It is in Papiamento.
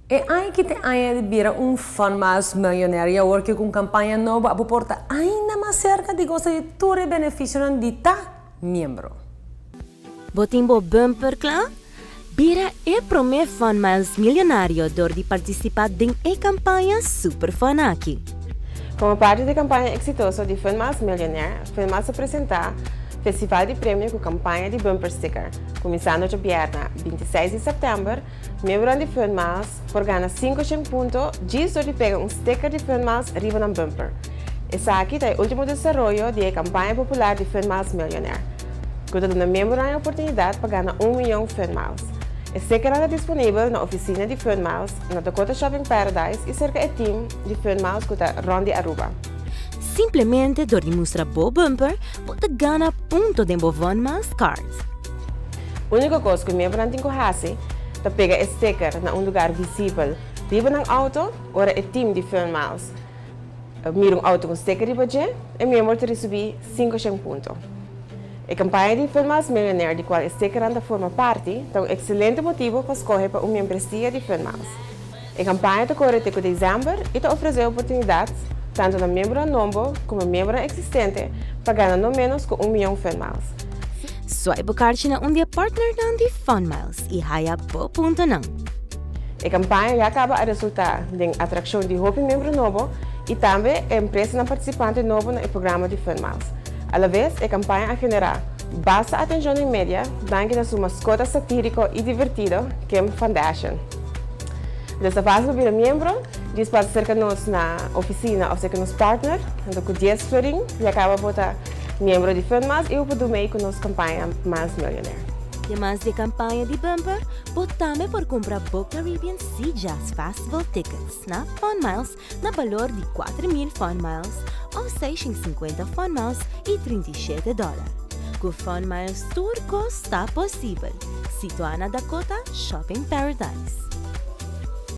E aña aki ta e aña di bira un Fun Miles Millionaire y awor cu un campaña nobo abo por ta ainda mas cerca di goza di tur e beneficionan di ta miembro. Bo tin bo bumper cla? Bira e prome Fun Miles Millonario door di participa den e campaña super fun aki. Como parti di e campaña exitoso di Fun Miles Millionaire, Fun Miles ta presenta Festival di Premio cu campaña di bumper sticker, cuminsando djabièrna 26 di september. Miembronan di Fun Miles por gana 500 punto djis dor di pega un sticker di Fun Miles riba nan bumper. Esaki ta e ultimo desaroyo di e campaña popular di Fun Miles Millionaire, cu ta duna miembronan e oportunidad pa gana 1 miyon Fun Miles. E stickernan ta disponibel na oficina di Fun Miles, na Dakota Shopping Paradise y cerca e team di Fun Miles cu ta rond di Aruba. Simplemente dor di mustra bo bumper, bo ta gana punto den bo Fun Miles Cards. Unico cos cu miembronan tin cu haci ta pega e sticker na un lugar visibel riba nan auto. Ora e team di Fun Miles mira un auto cu sticker riba dje, e miembro ta ricibi 500 punto. E campaña di Fun Miles Millionaire, di cual e sticker ta forma parti, ta un excelente motibo pa scoge pa un membresia di Fun Miles. E campaña ta core te december y ta ofrece oportunidad tanto na miembro nobo como miembro existente pa gana no menos cu 1 miyon Fun Miles. Swipe bo kaartje na un di e partnernan di Fun Miles y haya bo puntonan. E campaña ya caba a resulta den atraccion di hopi miembro nobo y tambe empresanan participante nobo na e programa di Fun Miles. A la vez, e campaña a genera basta atencion den media, danki na su mascota satirico y divertido, Kim Foundation. Dus fácil bira miembro, djis pasa cerca nos na oficina of cerca nos partner, anto cu 10 florin, ya caba bo ta miembro di Fun Miles y por mee cu nos campaña Miles Millionaire. Ademas di campaña di bumper, bo tambe por cumpra bo Caribbean Sea Jazz Festival tickets na Fun Miles na balor di 4.000 Fun Miles of 650 Fun Miles y 37 dollar. Cu Fun Miles tur cos ta posibel. Situa na Dakota Shopping Paradise.